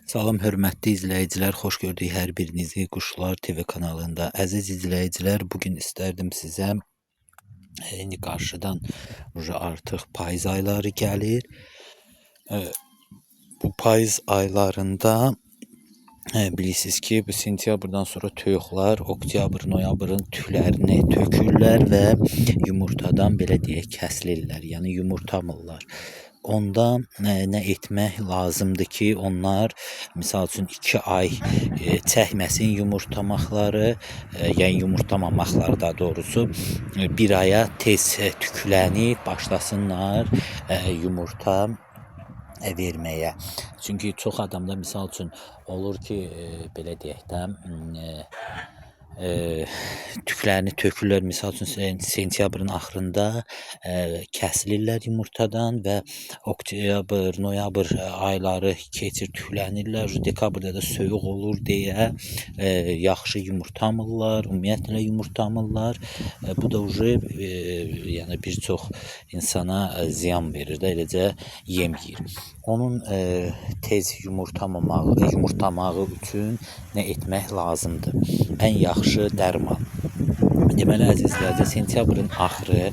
Salam hörmətli izləyicilər, xoş gördük hər birinizi Quşlar TV kanalında. Əziz izləyicilər, bugün istərdim sizə indi qarşıdan artıq payız ayları gəlir. Bu payız aylarında bilirsiniz ki, bu sentyabrdan sonra toyuqlar oktyabr, noyabrın tüklərini tökürlər və yumurtadan belə deyək kəsilirlər, yəni yumurtamırlar. Onda nə etmək lazımdır ki, onlar misal üçün 2 ay çəkməsin yumurtlamaqları, yəni yumurtlamamaqları daha doğrusu, bir aya tez tüklənib başlasınlar yumurta verməyə. Çünki çox adamda misal üçün olur ki, belə deyək də, tüklərini tökürlər. Misal üçün sentyabrın axırında kəsilirlər yumurtadan və oktyabr, noyabr ayları keçir, tüklənirlər. Dekabrda da soyuq olur deyə yaxşı yumurtlamırlar, ümumiyyətlə yumurtlamırlar. Bu da yəni bir çox insana ziyan verir də, eləcə yem yeyir. Onun tez yumurtlamağı üçün nə etmək lazımdır? Ən yaxşı dərman. Deməli, əziz izləyicilər, sentyabrın axırı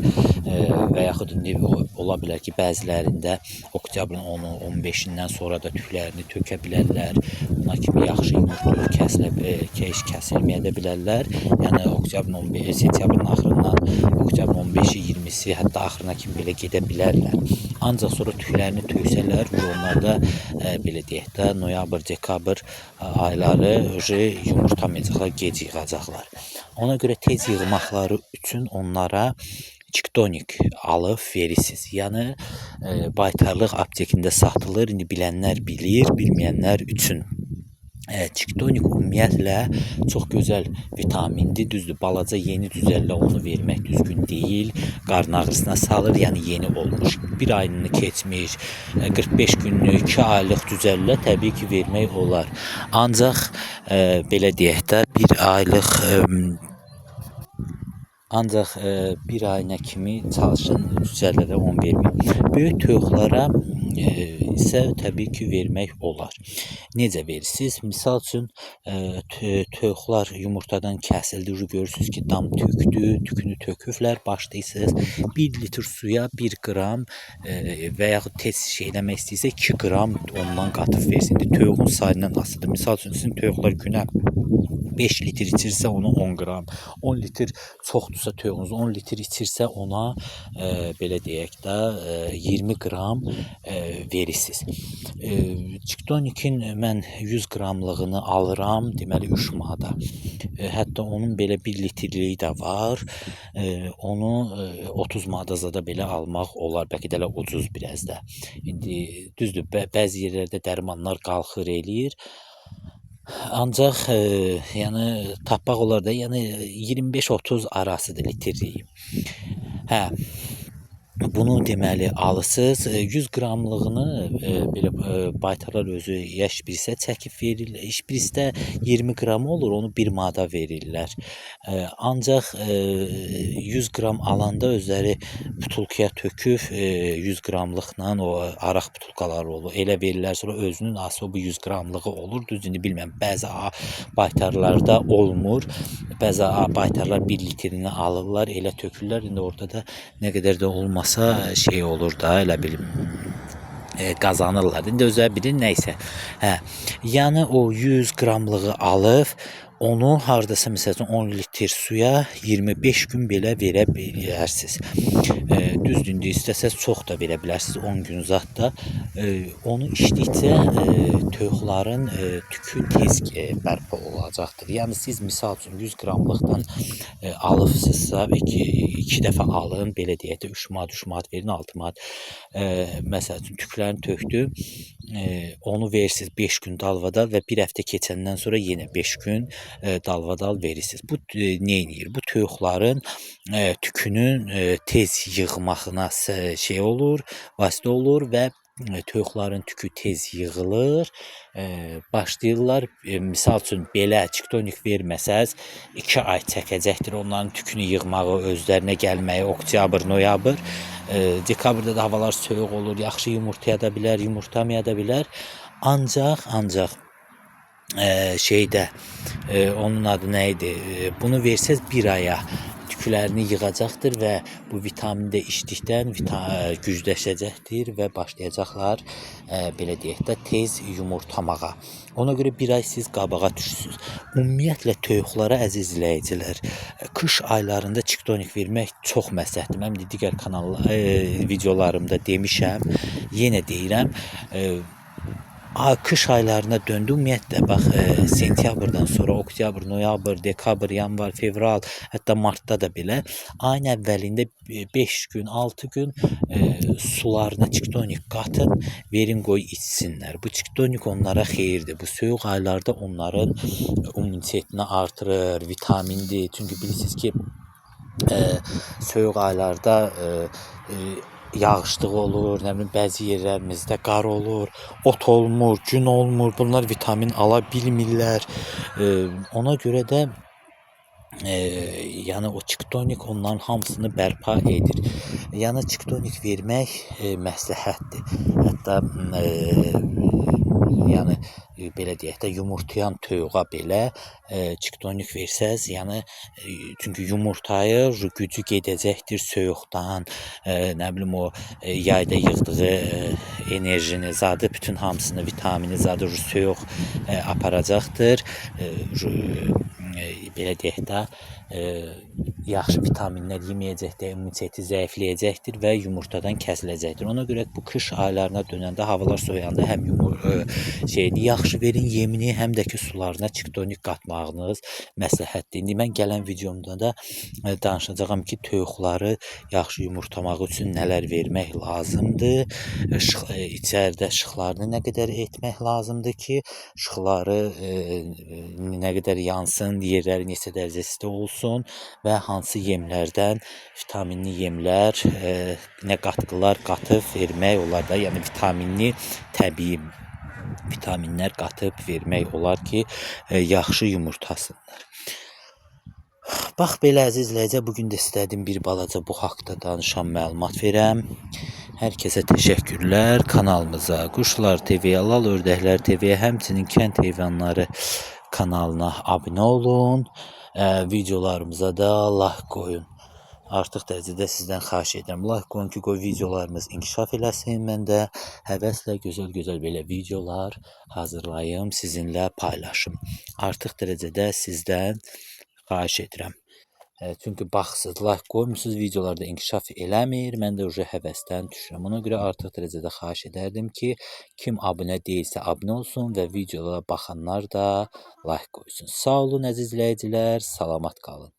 və yaxud indi ola bilər ki, bəzilərində oktyabrın 10-u, 15-indən sonra da tüklərini tökə bilərlər. Ona kimi yaxşı yumurta kəsilməyə də bilərlər. Yəni oktyabrın 15, sentyabrın axırından oktyabrın 15-i, 20-si, hətta axırına kimi belə gedə bilərlər. Ancaq sonra tüklərini töksələr, onlarda belə deyək də, noyabr, dekabr ayları yumurtamayacaqlar, gec yığacaqlar. Ona görə tez yığmaqları üçün onlara Çiktonik alıb verirsiniz. Yəni baytarlıq aptekində satılır. İndi bilənlər bilir, bilməyənlər üçün. Çiktonik ümumiyyətlə çox gözəl vitamindir. Düzdür, balaca yeni cüzəllə onu vermək düzgün deyil. Qarın ağrısına salır, yəni yeni olmuş, bir ayını keçmiş, 45 günlük, 2 aylıq cüzəllə təbii ki vermək olar. Ancaq belə deyək də, bir aylıq ancaq bir ayına kimi çalışın cüzəllərə onu verməyin. Böyük toyuqlara isə təbii ki vermək olar. Necə verirsiniz? Misal üçün toyuqlar yumurtadan kəsildi. Görürsünüz ki, dam tökdü, tükünü töküblər. Başlayırsınız 1 litr suya 1 qram və yaxud tez şey eləmək istəyirsə 2 qram ondan qatıb versin. İndi toyuğun sayından asılıdır. Misal üçün sizin toyuqlar günə 5 litr içirsə ona 10 qram, 10 litr çoxdursa toyuğunuz 10 litr içirsə ona belə deyək də 20 qram verirsiniz. Çiktonikin mən 100 qramlığını alıram, deməli 3 manata. Hətta onun belə 1 litrliyi də var. Onu 30 manata zada belə almaq olar, bəlkə də elə ucuz biraz da. İndi düzdür, bəzi yerlərdə dərmanlar qalxır eləyir. Ancaq yəni tapmaq olar da, yəni 25-30 arasıdır litrliyi. Hə, bunu deməli alırsınız, 100 qramlığını belə baytarlar özü ya şpritsə çəkib verirlər, şpritdə 20 qram olur, onu 1 manata verirlər. Ancaq 100 qram alanda özləri butulkaya töküb 100 qramlıqla o araq butulkaları olur. Elə verirlər, sonra özünün ası bu 100 qramlığı olur. Düz indi bilmirəm, bəzi baytarlarda olmur. Bəzi baytarlar 1 litrini alırlar, elə tökürlər. İndi orada da nə qədər də olmasa şey olur da, elə bil qazanırlar. İndi özləri bilir, nə isə. Hə, yəni o 100 qramlığı alıb onu hardasa məsəl üçün 10 litr suya 25 gün belə verə bilərsiniz. Düzdür, indi istəsəz çox da verə bilərsiniz, 10 gün zad da. Onu içdikcə toyuqların tükü tez bərpa olacaqdır. Yəni siz misal üçün 100 qramlıqdan alıbsınızsa, iki dəfə alın, belə deyək də 3 manat, 3 manat verin, 6 manat. Məsəl üçün tüklərini tökdü, onu verirsiniz 5 gün dalbadal və bir həftə keçəndən sonra yenə 5 gün dalbadal verirsiniz. Bu nə eləyir? Bu toyuqların tükünün tez yığmağına şey olur, vasitə olur və toyuqların tükü tez yığılır. Başlayırlar, misal üçün belə Çiktonik verməsəz 2 ay çəkəcəkdir onların tükünü yığmağı, özlərinə gəlməyi, oktyabr, noyabr. Dekabrda da havalar soyuq olur, yaxşı yumurtaya da bilər, yumurtlamaya da bilər. Ancaq şeydə onun adı nə idi? Bunu versəz bir aya tüklərini yığacaqdır və bu vitamini də içdikdən gücləşəcəkdir və başlayacaqlar belə deyək də tez yumurtamağa. Ona görə bir ay siz qabağa düşürsünüz. Ümumiyyətlə toyuqlara əziz izləyicilər, qış aylarında çiktonik vermək çox məsləhətdir. Mən də digər kanal videolarımda demişəm, yenə deyirəm. Qış aylarına döndü. Ümumiyyətlə bax sentyabrdan sonra oktyabr, noyabr, dekabr, yanvar, fevral, hətta martda da belə ayın əvvəlində 5 gün, 6 gün sularına çiktonik qatın, verin qoy içsinlər. Bu çiktonik onlara xeyirdir. Bu soyuq aylarda onların immunitetini artırır, vitamindir. Çünki bilirsiniz ki, soyuq aylarda yağışlıq olur, nə bilim bəzi yerlərimizdə qar olur, ot olmur, gün olmur. Bunlar vitamin ala bilmirlər. Ona görə də yəni o çiktonik onların hamısını bərpa edir. Yəni çiktonik vermək məsləhətdir. Hətta yəni belə deyək də yumurtlayan toyuğa belə çiktonik versəz, yəni çünki yumurtayır, gücü gedəcəkdir soyuqdan, nə bilim o yayda yığdığı enerjini zadı, bütün hamısını vitamini zadı soyuq aparacaqdır. Belə deyək də yaxşı vitaminlər yeməyəcəkdir, immuniteti zəifləyəcəkdir və yumurtadan kəsiləcəkdir. Ona görə bu qış aylarına dönəndə, havalar soyuyanda həm şeyini yaxşı verin yemini, həm də ki sularına çiktonik qatmağınız məsləhətdir. İndi mən gələn videomda da danışacağam ki, toyuqları yaxşı yumurtlamaq üçün nələr vermək lazımdır. İçəridə işıqlarını nə qədər etmək lazımdır ki, işıqları nə qədər yansın, yerləri neçə dərəcə isti olsun və hansı yemlərdən vitaminli yemlər, nə qatqılar qatıb vermək olar da, yəni vitaminli təbii vitaminlər qatıb vermək olar ki, yaxşı yumurtasınlar. Bax belə əziz izləyicilər, bu gün də istədim bir balaca bu haqda danışan məlumat verəm. Hər kəsə təşəkkürlər. Kanalımıza, Quşlar TV-yə, Lal Ördəklər TV-yə, həmçinin Kənd Heyvanları kanalına abunə olun. Videolarımıza da like qoyun. Artıq dərəcədə sizdən xahiş edirəm. Like qoyun ki, qoy videolarımız inkişaf eləsin. Mən də həvəslə gözəl-gözəl belə videolar hazırlayım, sizinlə paylaşım. Artıq dərəcədə sizdən xahiş edirəm. Çünki baxsız, like qoymursunuz, videolarda inkişaf eləmir. Mən də uca həvəsdən düşürəm. Ona görə artıq dərəcədə xahiş edərdim ki, kim abunə deyilsə abunə olsun və videolara baxanlar da like qoysun. Sağ olun əziz izləyicilər, salamat qalın.